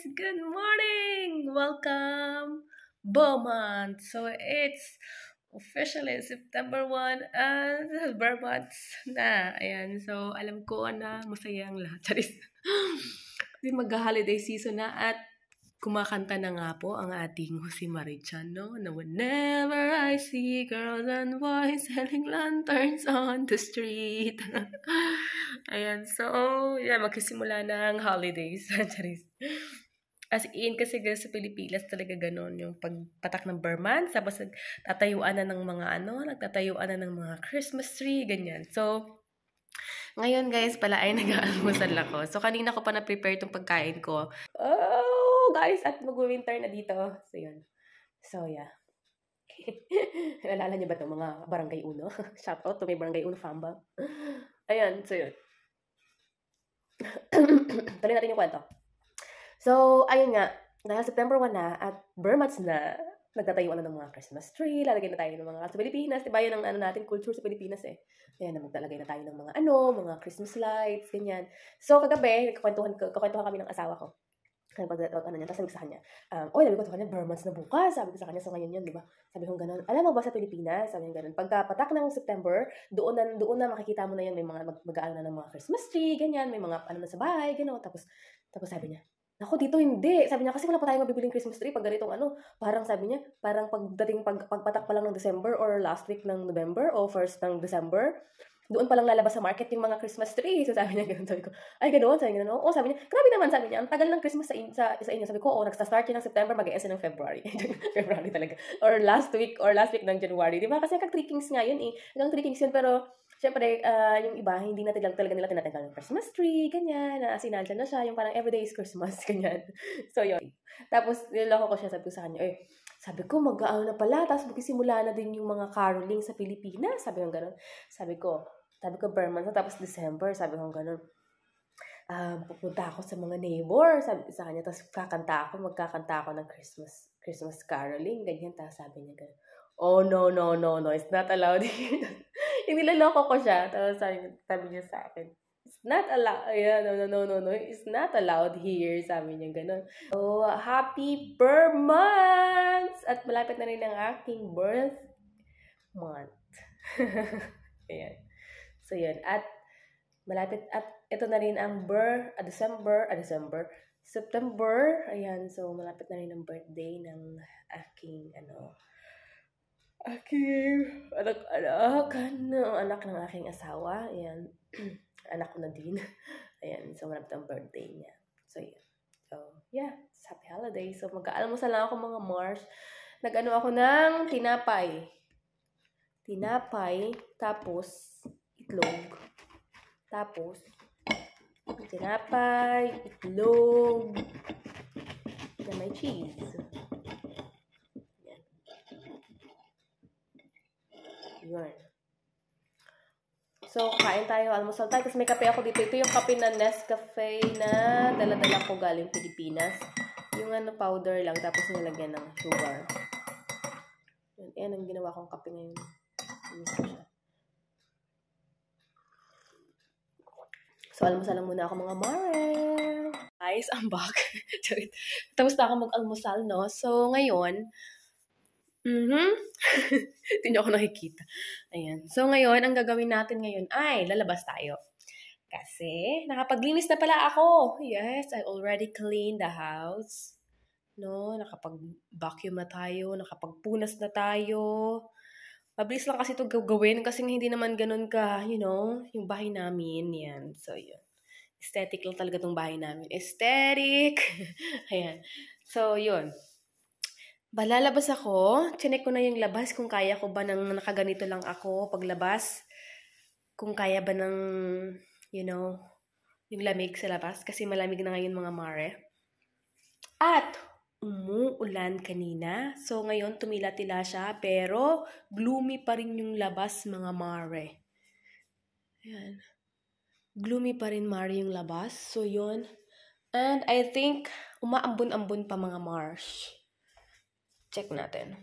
Good morning! Welcome, Beaumont! So, it's officially September 1 and Bear months na. Ayan, so alam ko na masaya ang lahat. Charis. Kasi mag-holiday season na at kumakanta na nga po ang ating si Marichan, no? Na whenever I see girls and boys selling lanterns on the street. Ayan, so, yeah, magsisimula na ang holidays. Charis. As in, kasi sa Pilipinas talaga ganon yung pagpatak ng Burman, tapos tatayuan na ng mga nagtatayuan na ng mga Christmas tree, ganyan. So, ngayon guys pala ay nag-aalmusal ako. So, kanina ko pa na-prepare itong pagkain ko. Oh, guys, at mag-winter na dito. So, yun. So, yeah. Naalala niyo ba itong mga barangay uno? Shoutout to may barangay uno famba. Ayan, so yun. Tuloy natin yung kwento. So, ayun nga, dahil September 1 na at Burmats na, nagtatayuan na ng mga Christmas tree, lalagay na tayo ng mga sa Pilipinas, diba yun ang natin, culture sa Pilipinas eh. Ayan, maglalagay na tayo ng mga mga Christmas lights, ganyan. So, kagabi, kakwentuhan kami ng asawa ko. Kaya tapos sabi ko sa kanya, sabi ko sa kanya, Burmats na bukas, sabi ko sa kanya, so ngayon yun, di ba? Sabi ko gano'n, alam mo ba sa Pilipinas, sabi ko gano'n, pagkapatak ng September, doon na makikita mo na yan, may mga mag-aano na ng mga Christmas tree, ganyan, may mga na sa bahay, gano'n, tapos sabi niya, ako dito hindi. Sabi niya, kasi wala pa tayong mabibiling Christmas tree pag ganitong parang sabi niya, parang pagpatak pa lang ng December or last week ng November o first ng December, doon pa lang lalabas sa market yung mga Christmas tree. So sabi niya, ganun, sabi ko, ay ganoon, sabi niya, oo, sabi niya, grabe naman, sabi niya, ang tagal ng Christmas sa inyo. Sabi ko, nagsa-start yun ng September, mag-e-end ng February. February talaga. Or last week ng January. Di ba? Kasi hanggang 3 Kings nga yun eh. Hanggang 3 Kings yun, pero siyempre, yung iba, hindi na talaga nila tinatanggal ng Christmas tree, ganyan, na sinadya na siya, yung parang everyday is Christmas, ganyan. So, yun. Tapos, niloko ko siya, sabi ko sa kanya, sabi ko, mag-aano na pala, tapos magsisimula na din yung mga caroling sa Pilipinas, sabi ko gano'n. Sabi ko, Burman, tapos December, sabi ko gano'n. Pupunta ako sa mga neighbor, sabi ko sa kanya, tapos magkakanta ako ng Christmas caroling, ganyan, tapos sabi niya gano'n. Oh, no, it's not allowed here. Iniloloko ko siya. Tapos sabi niya sa akin, it's not allowed. Ayan, no, it's not allowed here. Sabi niya ganun. Oh, happy Burmans! At malapit na rin ang aking birth month. Ayan. So, yan. At malapit, at ito na rin ang September. Ayan, so malapit na rin ang birthday ng aking, anak ng aking asawa. Ayan. Anak ko na din. Ayan. So, malapit ang birthday niya. So, yeah. So, yeah. Happy holidays. So, mag-aalmusal lang ako mga Mars. Nag-ano ako ng tinapay. Tapos, itlog. Tapos, tinapay, itlog, na may cheese. Yun. So, kain tayo, almusal tayo. Tapos may kape ako dito. Ito yung kape na Nescafe na dala-dala ko galing Pilipinas. Yung powder lang, tapos nilagyan ng sugar. Yan ang ginawa kong kape ngayon. So, almusal lang muna ako mga mare. Guys, I'm back. Tapos na ako mag-almusal, no? So, ngayon, hindi niyo ako nakikita. Ayan. So, ngayon, ang gagawin natin ngayon ay lalabas tayo. Kasi, nakapaglinis na pala ako. Yes, I already cleaned the house. No, nakapag-vacuum na tayo, nakapagpunas na tayo. Mabilis lang kasi ito gawin kasi hindi naman ganun ka, yung bahay namin. Yan. So, yun. Aesthetic lang talaga itong bahay namin. Aesthetic! Ayan. So, yun. Lalabas ako, chinek ko na yung labas kung kaya ko ba nang nakaganito lang ako paglabas. Kung kaya ba ng, yung lamig sa labas. Kasi malamig na ngayon mga mare. At, umuulan kanina. So, ngayon tumila-tila siya. Pero, gloomy pa rin yung labas mga mare. Ayan. Gloomy pa rin mare yung labas. So, yun. And, I think, umaambon-ambon pa mga Mars. Check natin.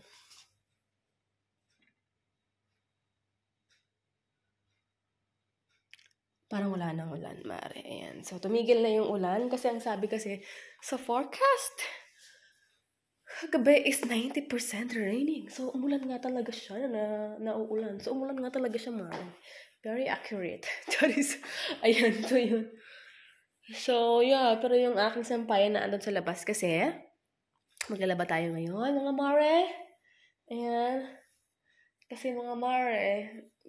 Parang wala nang ulan, mare. Ayan. So, tumigil na yung ulan kasi ang sabi kasi sa forecast, gabi is 90% raining. So, umulan nga talaga siya na nauulan. So, umulan nga talaga siya, mare. Very accurate. Charis. Ayan, so yun. So, yeah. Pero yung aking sampayan na andun sa labas kasi, maglalaba tayo ngayon, mga mare. Ayan. Kasi mga mare,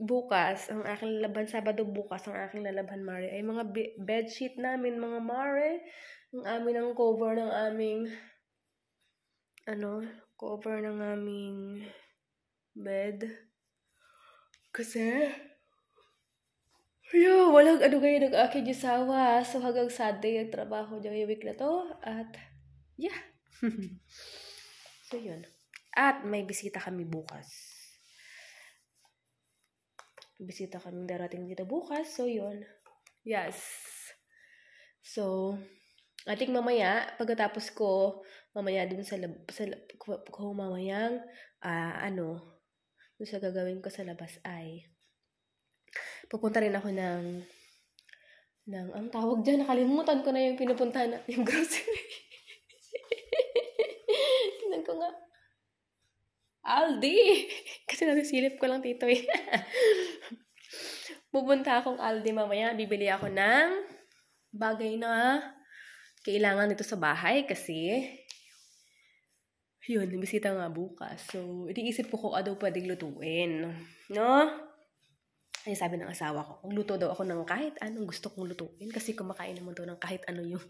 bukas, ang aking lalaban, Sabado bukas, ang aking lalaban, mare, ay mga bedsheet namin, mga mare. Ang amin ang cover ng aming, cover ng aming bed. Kasi, walang kayo nag-aki jisawa. So, hanggang Sunday yung trabaho dyan yung week na to. At, yeah. So, yun. At, may bisita kami bukas. Bisita kami darating dito bukas. So, yun. Yes. So, I think mamaya, pagkatapos ko, mamaya dun mamayang, dun sa gagawin ko sa labas ay, pupunta rin ako ng, ang tawag dyan, nakalimutan ko na yung pinupuntahan na, yung grocery. Tinan ko nga. Aldi! Kasi nasisilip ko lang tito eh. Pupunta akong Aldi mamaya. Bibili ako ng bagay na kailangan dito sa bahay kasi yun, bisita nga bukas. So, iniisip ko kung ano pwedeng lutuin. No? Ay, sabi ng asawa ko, magluto daw ako ng kahit anong gusto kong lutuin kasi kumakain naman daw ng kahit ano yung,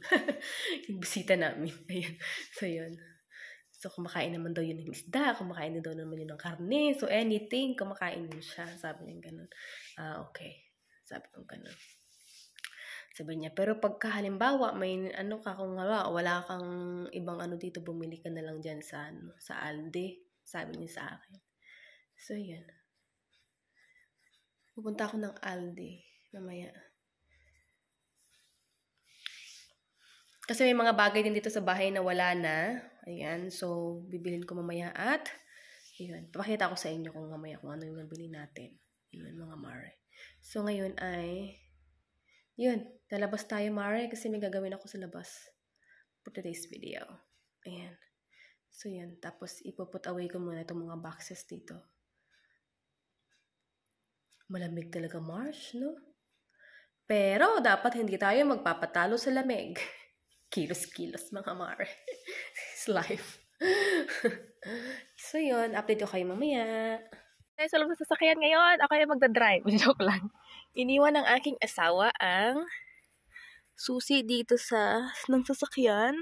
yung bisita namin. Ayan. So, yun. So, kumakain naman daw yun ng isda, kumakain daw naman yun ng karne. So, anything, kumakain yun siya. Sabi niya ganun. Okay. Sabi ko ganun. Sabi niya, pero pagka halimbawa, may kung wala kang ibang dito, bumili ka na lang dyan sa Aldi. Sabi niya sa akin. So, yun. Pupunta ako ng Aldi mamaya. Kasi may mga bagay din dito sa bahay na wala na. Ayan. So, bibilin ko mamaya at yun. Papakita ko sa inyo kung mamaya kung ano yung nabili natin. Yun, mga mare. So, ngayon ay yun. Lalabas tayo, mare, kasi may gagawin ako sa labas for today's video. Ayan. So, yun. Tapos, ipuput away ko muna itong mga boxes dito. Malamig talaga, March, no? Pero, dapat hindi tayo magpapatalo sa lamig. Kilos-kilos, mga mare. It's life. So, yun. Update ko kayo mamaya. Sa loob ng sasakyan ngayon, ako yung magdadrive. Joke lang. Iniwan ng aking asawa ang susi dito ng sasakyan.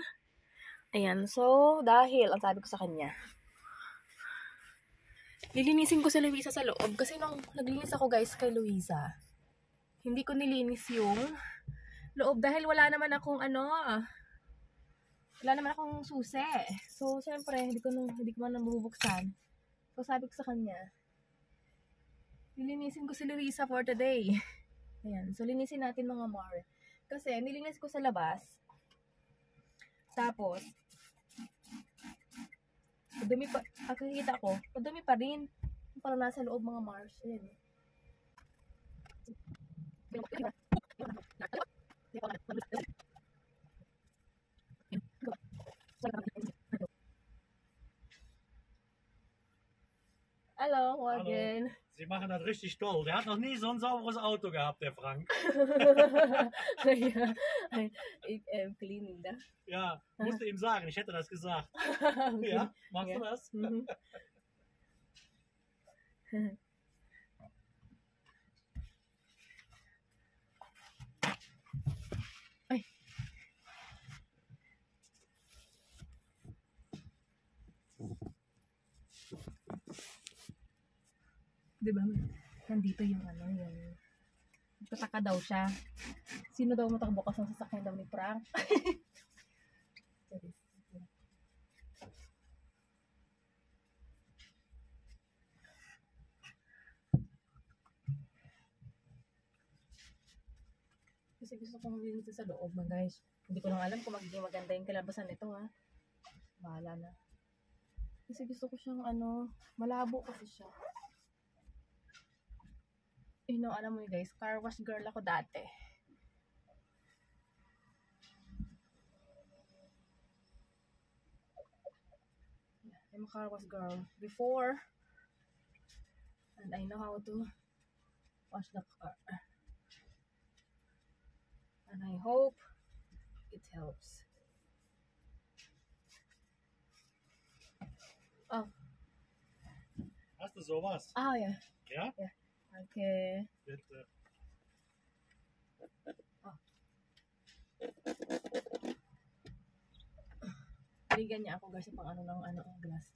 Ayan. So, dahil, ang sabi ko sa kanya, lilinisin ko si Luisa sa loob. Kasi nung naglinis ako, guys, kay Luisa, hindi ko nilinis yung loob dahil wala naman akong susi. So, syempre, hindi ko man mabubuksan. So, sabi ko sa kanya, lilinisin ko si Luisa for today. Ayan. So, linisin natin, mga mare. Kasi, nilinis ko sa labas. Tapos, padumi pa, nakikita ko, padumi pa rin. Parang nasa loob, mga mars. Ayan. Hallo, morgen. Sie machen das richtig toll. Der hat noch nie so ein sauberes Auto gehabt, der Frank. Ja, ich cleaning da. Ja, musste ihm sagen, ich hätte das gesagt. Okay. Ja, machst du das? Mhm. Ay. Diba, nandito yung yung tataka daw siya. Sino daw matakbukas ng sasakyan daw ni Frank? Kasi gusto kong linisin sa loob, guys. Hindi ko lang alam kung magiging maganda yung kalabasan nito, ha. Bahala na. Kasi gusto ko siyang malabo kasi siya. Alam mo guys, car wash girl ako dati. I'm a car wash girl before. And I know how to wash the car. And I hope it helps. Oh. Hast du sowas? Ah, yeah. Ja? Yeah. Okay. Bitte. Bigyan niya ako guys pang ang glass.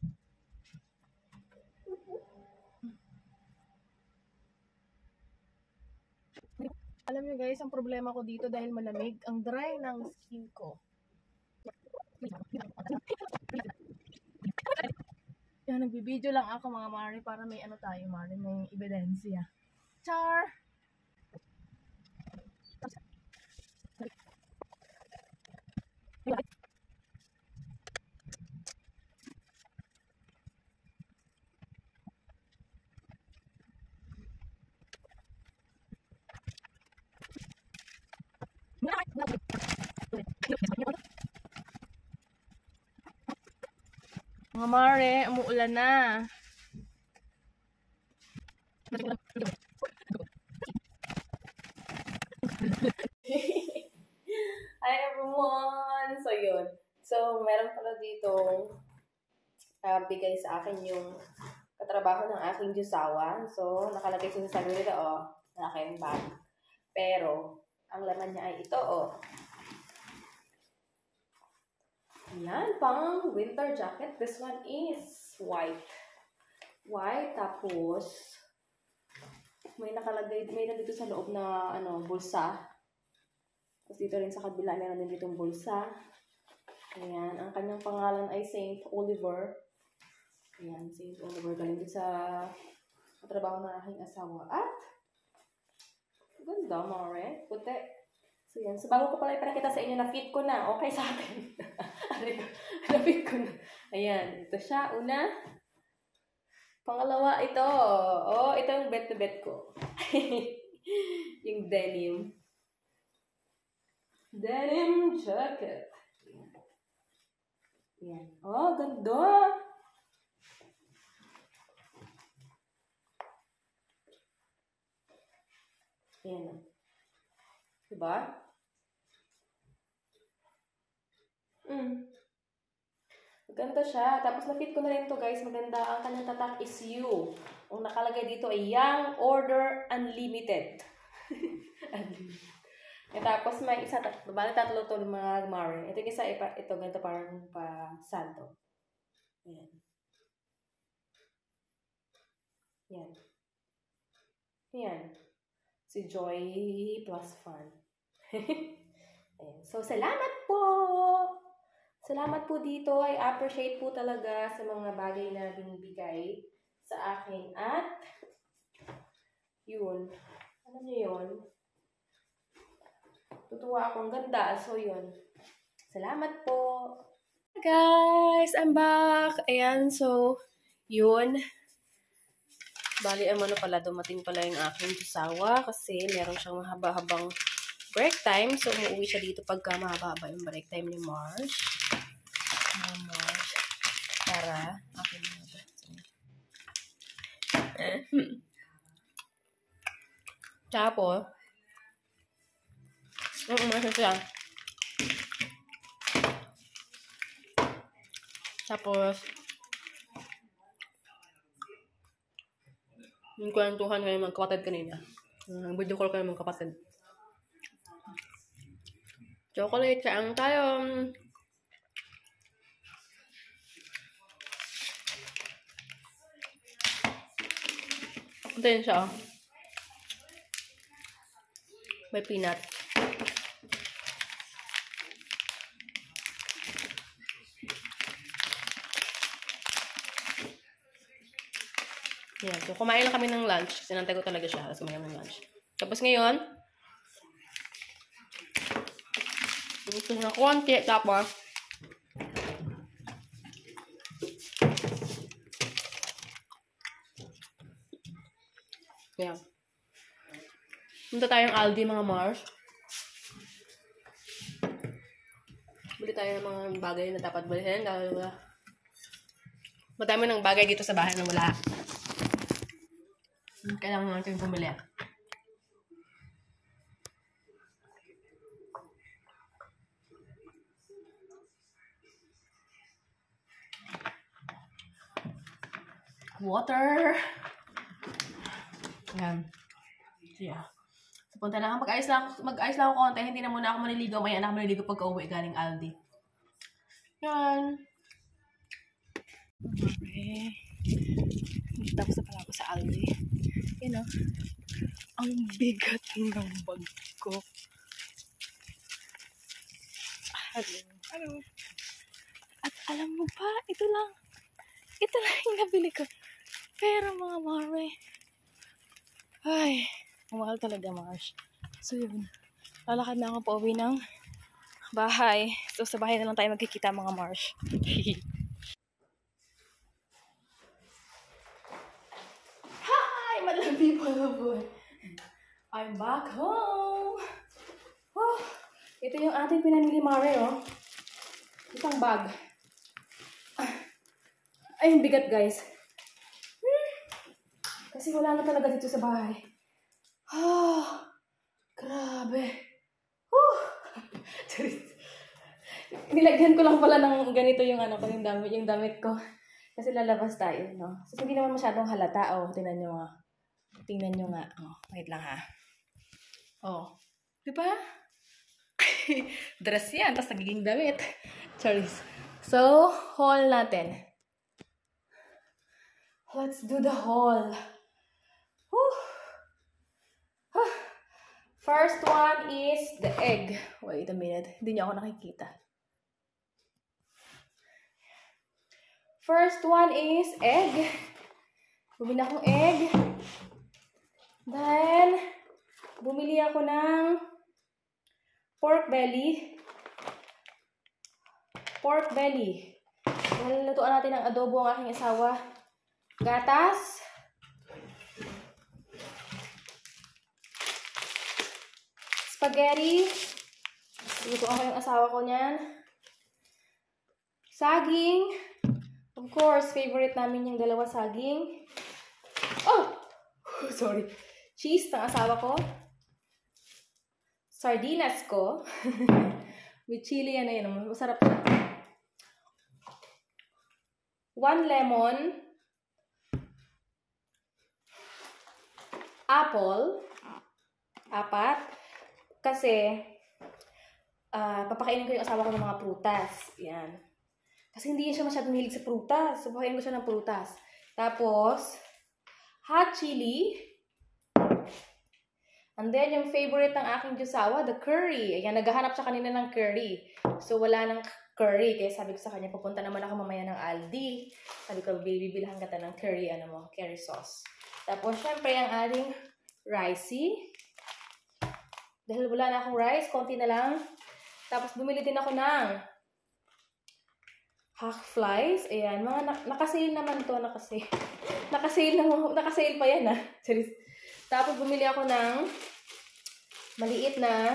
Alam niyo guys, ang problema ko dito dahil malamig, ang dry ng skin ko. Yan, nagbibideo lang ako mga Mari para may tayo Mari, may ebidensya. Char! Mga Mare, umuulan na. Hi everyone! So yun. So meron pala ditong bigay sa akin yung katrabaho ng aking jusawa. So nakalagay siya sa sabi nila, na aking bag. Pero ang laman niya ay ito, Yan, pang winter jacket. This one is white. White, tapos may nakalagay, may nandito sa loob na bulsa. Tapos dito rin sa kabila, meron din ditong bulsa. Ayan, ang kanyang pangalan ay Saint Oliver. Ayan, Saint Oliver. Galing din sa trabaho ng aking asawa. At, ganda, Mare. Puti. So, yan. So, bago ko pala ipakita sa inyo, na-fit ko na. Okay sa akin. Na-fit ko na. Ayan. Ito siya. Una. Pangalawa, ito. Ito yung bet na bet ko. Yung denim. Denim jacket. Ayan. Ganda. Ayan. Diba? Maganda siya. Tapos na-fit ko na rin to guys. Maganda. Ang kanyang tatak is U. Ang nakalagay dito ay Young Order Unlimited. Unlimited. Tapos may isa, bali tatlo to mga Mare. Ito yung isa, ito ganito parang pa santo. Ayan. Yan. Yan. Si Joy plus Fun. Ayan. So, salamat po! Salamat po dito. I appreciate po talaga sa mga bagay na binibigay sa akin. At, yun. Ano nyo yun? Tutuwa akong ganda. So, yun. Salamat po. Guys, I'm back. Ayan, so, yun. Bali, pala, dumating pala yung aking asawa kasi meron siyang mahaba-habang break time. So, umuwi siya dito pagka mahaba-haba yung break time ni Marge. Para akin tapos, siya. Tapos, yung kwentuhan kayo mga kapatid kanina. Video call kayo mga kapatid. Chocolate, kaang tayo. Ito yun siya. May peanut. Yan. So, kumain lang kami ng lunch. Sinantay ko talaga siya. Tapos kumain ng lunch. Tapos ngayon, ito na konti. Tapos, yan. Punta tayong Aldi, mga Mars. Bili tayo ng mga bagay na dapat bilhin. Madami ng bagay dito sa bahay na wala. Kailangan natin bumili. Water. Yan. So, yeah. So, punta lang. Mag-ayos lang ako konti. Hindi na muna ako maliligo. May anak maliligo pagka uwi galing Aldi. Yan. Okay. Tapos na pala ako sa Aldi. Yan o. Ang bigat ng bag ko. Hello. At alam mo ba, ito lang yung nabili ko. Pero mga mare, ay, mahal talaga, Mars. So yun, lalakad na ako pa uwi ng bahay. So sa bahay na lang tayo magkikita, mga Mars. Hi, madlang people. I'm back home. Oh, ito yung ating pinamili, Mare, oh. Isang bag. Ay, ang bigat, guys. Kasi wala na talaga dito sa bahay. Grabe. Nilagyan ko lang pala ng ganito yung yung damit ko. Kasi lalabas tayo, no? So, hindi naman masyadong halata. Oh, tingnan nyo nga. Tingnan nyo nga. Oh, wait lang, ha. Oh. Diba? Dress yan, tapos nagiging damit. Charis. So, haul natin. Let's do the haul. First one is the egg. Wait a minute. Hindi niyo ako nakikita. First one is egg. Bumili akong egg. Then, bumili ako ng pork belly. Pork belly. Nalulutuan natin ng adobo ang aking asawa. Gatas. Spaghetti. Lutuan ko yung asawa ko niyan. Saging. Of course, favorite namin yung dalawa saging. Oh! Sorry. Cheese ng asawa ko. Sardinas ko. With chili yan na yun. Masarap siya. 1 lemon. Apple. 4. Kasi, papakainin ko yung asawa ko ng mga prutas. Yan. Kasi hindi siya masyadong hilig sa prutas. So, papakainin ko siya ng prutas. Tapos, hot chili. And then, yung favorite ng aking Diyosawa, the curry. Ayan, naghahanap siya kanina ng curry. So, wala ng curry. Kaya sabi ko sa kanya, pupunta naman ako mamaya ng Aldi. Sabi ko, bibilhan kita ng curry, curry sauce. Tapos, syempre, ang ating ricey. Dahil wala na akong rice, konti na lang. Tapos, bumili din ako ng hack flies. Ayan, mga nakasale naman to, nakasale. Nakasale pa yan, Tapos, bumili ako ng maliit na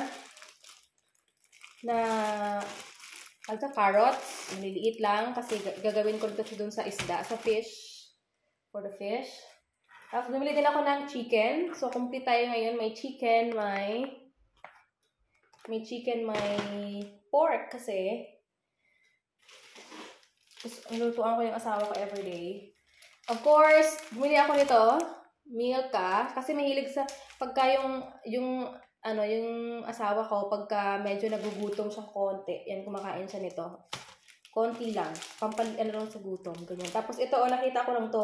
carrots. Maliliit lang kasi gagawin ko dito doon sa isda, sa fish. For the fish. Tapos, bumili din ako ng chicken. So, complete tayo ngayon. May chicken, may pork kasi nilutuan ko yung asawa ko everyday. Of course, bumili ako nito, Milka, kasi mahilig sa pagka yung asawa ko pagka medyo nagugutom siya konti, yan kumakain siya nito. Konti lang, lang sa gutom, ganyan. Tapos ito, nakita ko lang to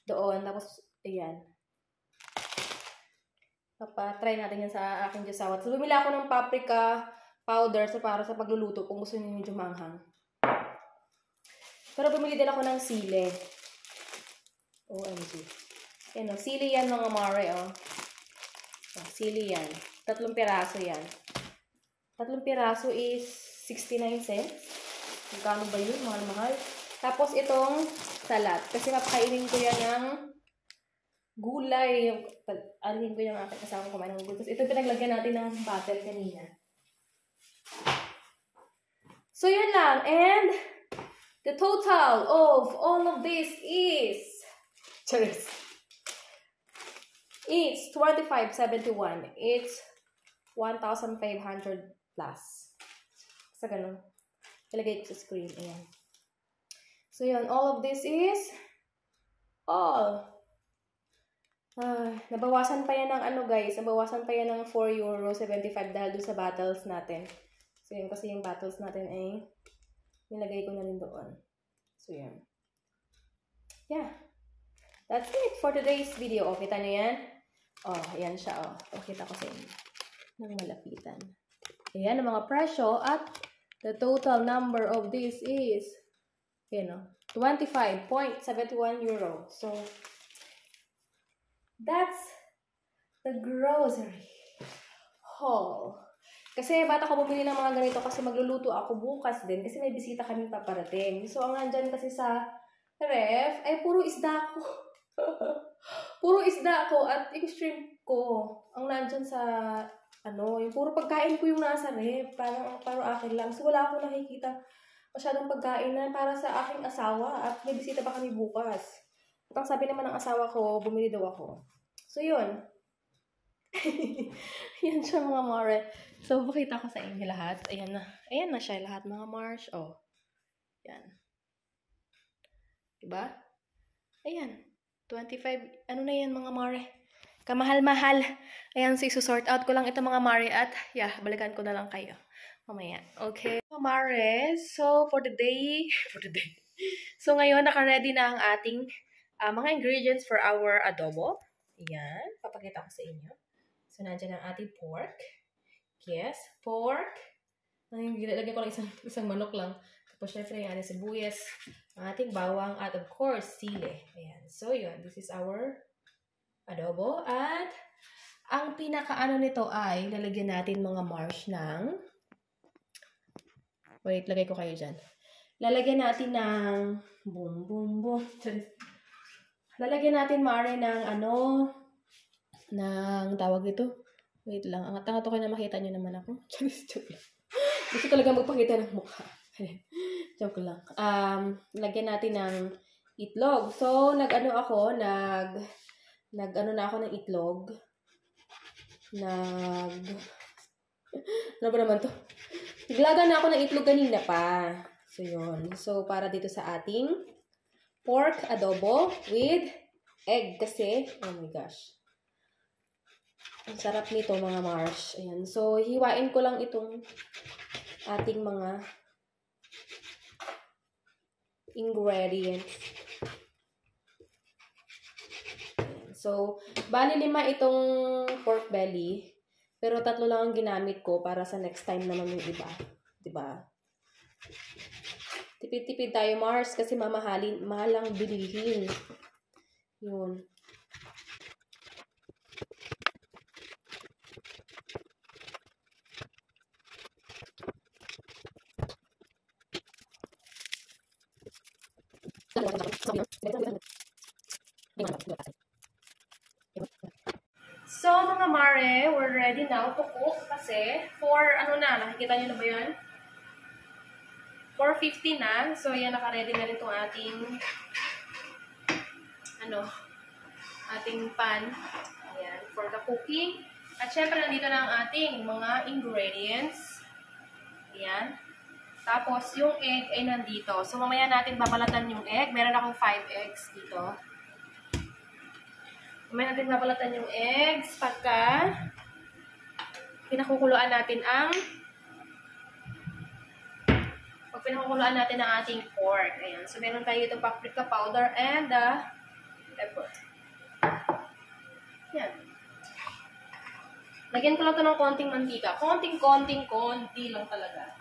doon, tapos ayan. Try natin yan sa aking Diyosawa. So, bumili ako ng paprika powder para sa pagluluto kung gusto niyo medyo manghang. Pero bumili din ako ng sili. OMG. Yan o, sili yan mga mare, oh. Sili yan. 3 piraso yan. 3 piraso is 69 cents. Magkano ba yun? Mahal-mahal. Tapos itong salat. Kasi mapakainin ko yan ng gulay. Alin ko yung aking kasama kumain ng gulay. Tapos ito pinaglagyan natin ng bottle kanina. So, yun lang. And, the total of all of this is, charis, it's 2571. It's 1,500 plus. Sa ganun. Ilagay ko sa screen. Ayan. So, yun. All of this is all. Nabawasan pa yan ng ano guys. Nabawasan pa yan ng €4.75 dahil dun sa bottles natin. So, yun. Kasi yung bottles natin ay nilagay ko na rin doon. So, yun. Yeah. That's it for today's video. O, kita nyo yan? Oh, ayan siya. Oh, kita ko sa inyo. Nang malapitan. Ayan ang mga presyo at the total number of this is, you know, €25.71. So, that's the grocery haul. Kasi bata ko bumili ng mga ganito kasi magluluto ako bukas din kasi may bisita kaming paparating. So, ang nandyan kasi sa ref ay puro isda ko. Puro isda ko at yung shrimp ko. Ang nandyan sa, yung puro pagkain ko yung nasa ref. Parang akin lang. So, wala akong nakikita masyadong pagkain na para sa aking asawa at may bisita pa kami bukas. At ang sabi naman ng asawa ko, bumili daw ako. So, yun. Yan siya mga mare. So, pakita ko sa inyo lahat. Ayan na. Ayan na siya lahat mga Mars. Oh. Yan. Diba? Ayan. 25. Ano na yan mga mare? Kamahal-mahal. Ayan, so isusort out ko lang ito mga mare at yeah, balikan ko na lang kayo. Mamaya. Okay. Mga mare, so for the day. So ngayon, naka-ready na ang ating mga ingredients for our adobo. Ayan. Papakita ko sa inyo. So, nandiyan ang ating pork. Yes, pork. Lagyan ko lang isang manok lang. Tapos, syempre, yung ating sibuyas, ang ating bawang, at of course, sili. Ayan. So, yun. This is our adobo. At, ang pinakaano nito ay, lalagyan natin mga marsh ng, wait, lagay ko kayo dyan. Lalagyan natin ng, lalagyan natin, mare, ng ng tawag ito. Wait lang. Ang tanga to kayo na makita nyo naman ako. Joke lang. Gusto talaga magpakita ng mukha. Joke lang. Lagyan natin ng itlog. So, nag-ano na ako ng itlog. Ano ba naman to? Naglaga na ako ng itlog kanina pa. So, yun. So, para dito sa ating pork adobo with egg kasi, oh my gosh. Ang sarap nito mga Mars. Ayan. So, hiwain ko lang itong ating mga ingredients. Ayan. So, bali 5 itong pork belly. Pero 3 lang ang ginamit ko para sa next time naman yung iba. Diba? Tipid-tipid tayo Mars kasi mahal lang bilihin. Yun. So, mga mare, we're ready now to cook kasi nakikita nyo na ba yun? 4:50 na. So, yan, naka-ready na rin itong ating ating pan. Ayan, for the cooking. At syempre, nandito na ang ating mga ingredients. Ayan. Tapos, yung egg ay nandito. So, mamaya natin babalatan yung egg. Meron akong 5 eggs dito. Mamaya natin babalatan yung eggs pagka pinakukuluan natin ang ating pork. Ayan. So, meron tayo itong paprika powder and pepper. Ayan. Lagyan ko lang ito ng konting mantika. Konti lang talaga.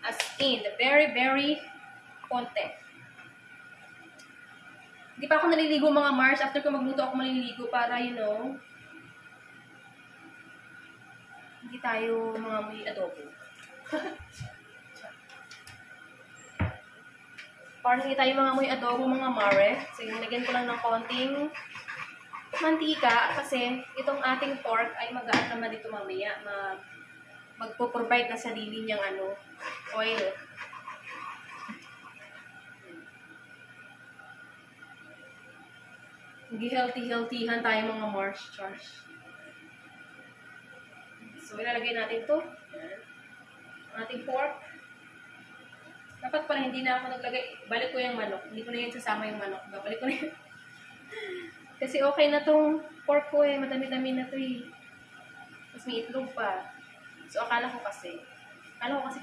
As in, very, very konti. Hindi pa ako naliligo mga Mars. After ko magluto ako maliligo para, hindi tayo mga may adobo. Para hindi tayo mga amoy adobo mga mare. So, yung lagyan ko lang ng konting mantika kasi itong ating pork ay magaan naman dito mamaya. Magpo-provide na sarili niyang oil. Hindi healthy-healthyhan tayo mga Mars. So, ilalagay natin to. Yan. Ating pork. Dapat pala hindi na ako naglagay. Balik ko yung manok. Hindi ko na yun sasama yung manok. Balik ko na yun. Kasi okay na tong pork ko eh. Madami-dami na to eh. Tapos may itlog pa. So, akala ko kasi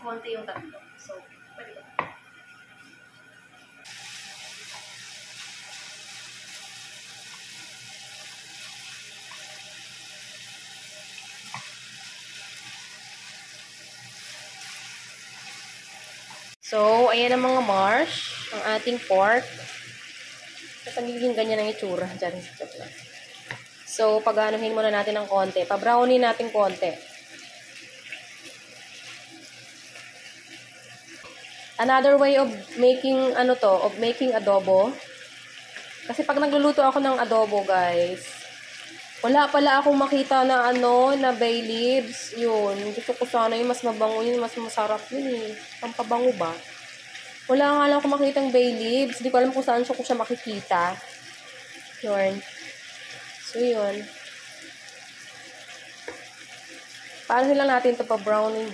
konti yung tatlo. So, pwede ko. So, ayan ang mga Mars, ang ating pork. At magiging ganyan ang itsura. Diyan. So, pag-anuhin muna natin ng konti. Pa-brownie natin konti. Another way of making, making adobo. Kasi pag nagluluto ako ng adobo, guys, wala pala akong makita na na bay leaves. Yun. Gusto ko sana yung mas mabango yun, mas masarap yun eh. Pampabango ba? Wala nga lang akong makita ng bay leaves. Hindi ko alam kung saan ko siya makikita. Yun. So, yun. Paano lang natin ito pa browning.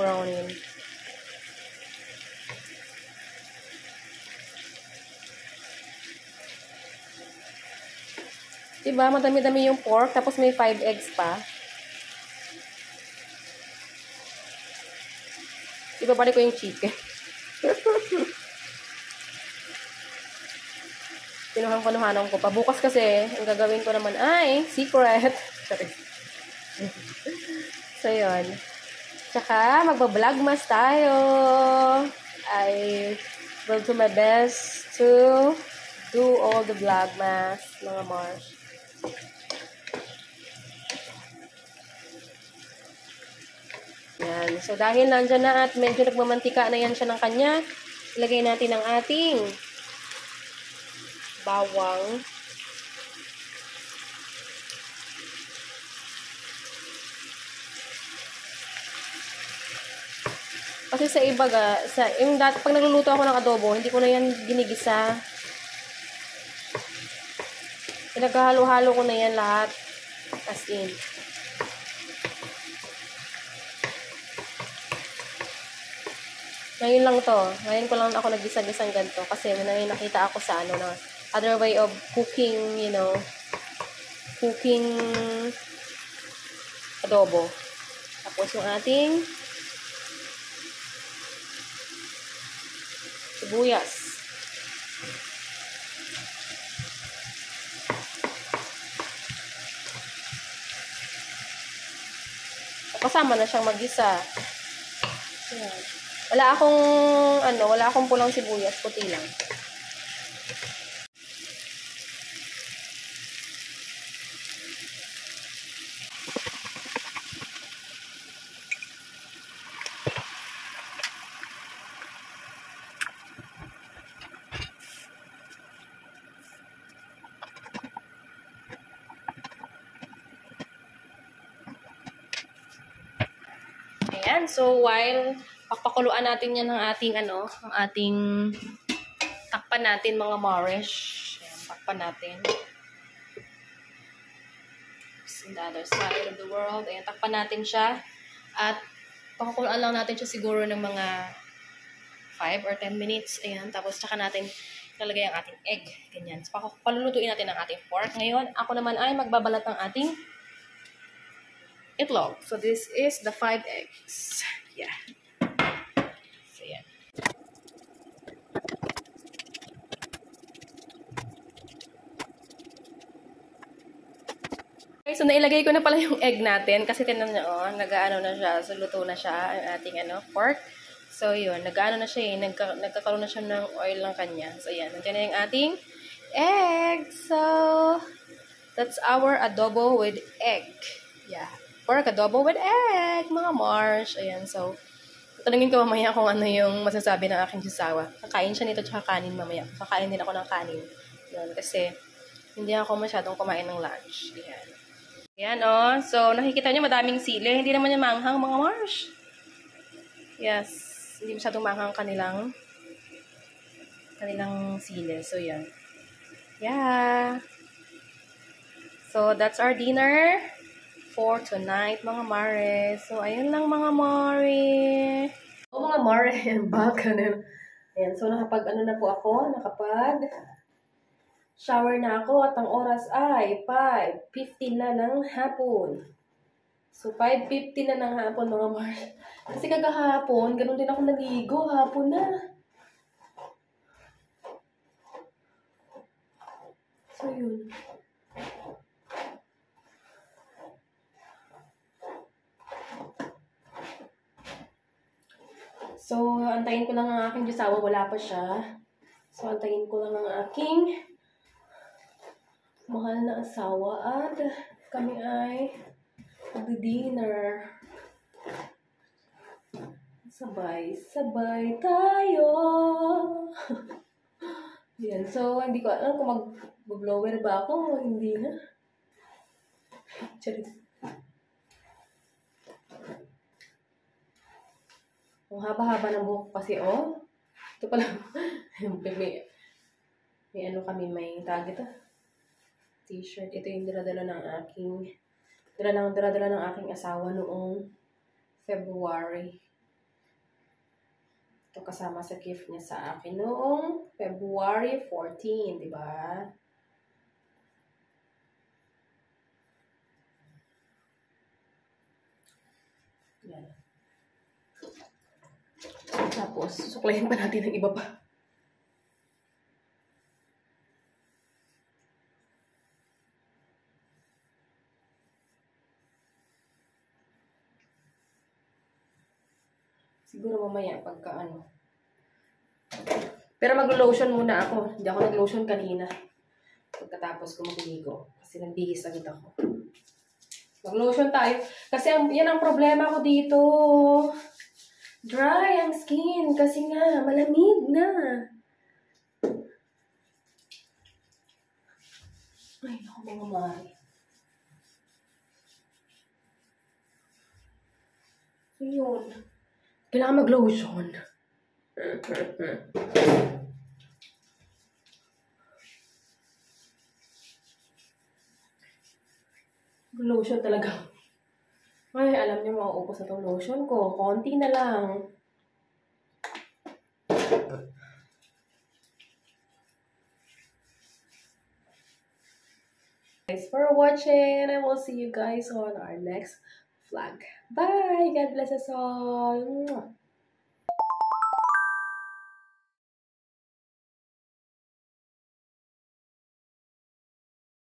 Diba? Madami-dami yung pork. Tapos may 5 eggs pa. Ibabalik ko yung chicken. Pinuhan ko pa. Bukas kasi, ang gagawin ko naman ay secret. So, yun. Tsaka, magbablogmas tayo. I will do my best to do all the vlogmas, mga Mars. Yan. So, dahil nandyan na at medyo nagmamantika na yan siya ng kanya, ilagay natin ang ating bawang. Kasi sa iba, pag nagluluto ako ng adobo, hindi ko na yan ginigisa. Pinaghalo-halo ko na yan lahat. As in. Ngayon lang to. Ngayon ko lang ako naggisa-gisang ganito. Kasi may nakita ako sa na other way of cooking, cooking adobo. Tapos yung ating sibuyas. Kasama na siyang mag-isa. Ayan. Wala akong pulang sibuyas, puti lang. Ayan, so while pakuluan natin yan ng ating ang ating takpan natin mga Marish. Ayan, takpan natin. In the other side of the world. Ayan, takpan natin siya. At pakuluan lang natin siya siguro ng mga 5 or 10 minutes. Ayan, tapos tsaka natin lalagay ang ating egg. Ganyan. So, palulutuin natin ang ating pork. Ngayon, ako naman ay magbabalat ng ating itlog. So, this is the 5 eggs. Yeah. So, yan. Okay, so nailagay ko na pala yung egg natin kasi tinan nyo, nag-aano na siya. So, luto na siya ang ating pork. So, yun. Nag-aano na siya nagkakaroon na siya ng oil ng kanya. So, yan. Nandiyan na yung ating egg. So, that's our adobo with egg. Yeah. Pork adobo with egg, mga Marsh. Ayan, so, Tanungin ko mamaya kung ano yung masasabi ng aking jusawa. Kakain siya nito tsaka kanin mamaya. Kakain din ako ng kanin. Yun, kasi hindi ako masyadong kumain ng lunch. Yan. Yan, oh. So, nakikita niyo madaming sili. Hindi naman yung manghang, mga Mars. Yes. Hindi masyadong manghang kanilang sili. So, yan. Yeah. So, that's our dinner for tonight, mga Mare. So, ayun lang, mga Mare. Mga Mare, I'm back. Ayan, so nakapag shower na ako at ang oras ay 5:50 na ng hapon. So, 5:50 na ng hapon, mga Mare. Kasi kagahapon, ganun din ako naligo, hapon na. So, yun. So, antayin ko lang ang aking jusawa. Wala pa siya. So, antayin ko lang ang aking mahal na asawa. At kami ay mag-dinner. Sabay tayo. Yan. So, hindi ko alam kung mag-blower ba ako o hindi na. Charis. Ang haba-haba ng buhok kasi, oh. Ito pala. may ano kami, may tag ito. T-shirt. Ito yung dala-dala ng aking asawa noong February. Ito kasama sa gift niya sa akin noong February 14, di ba? Yan. Tapos, susuklayin pa natin ang iba pa. Siguro mamaya pagka ano. Pero mag-lotion muna ako. Hindi ako nag-lotion kanina. Pagkatapos ko magligo. Kasi nagbihis agad ako. Mag-lotion tayo. Kasi yan ang problema ko dito. Dry ang skin. Kasi nga, malamig na. Ay, naku mga mahal. So, yun. Kailangan mag-lotion. Lotion talaga. Ay, alam niyo, mauubos na itong lotion ko. Konti na lang. Thanks for watching. I will see you guys on our next vlog. Bye! God bless us all.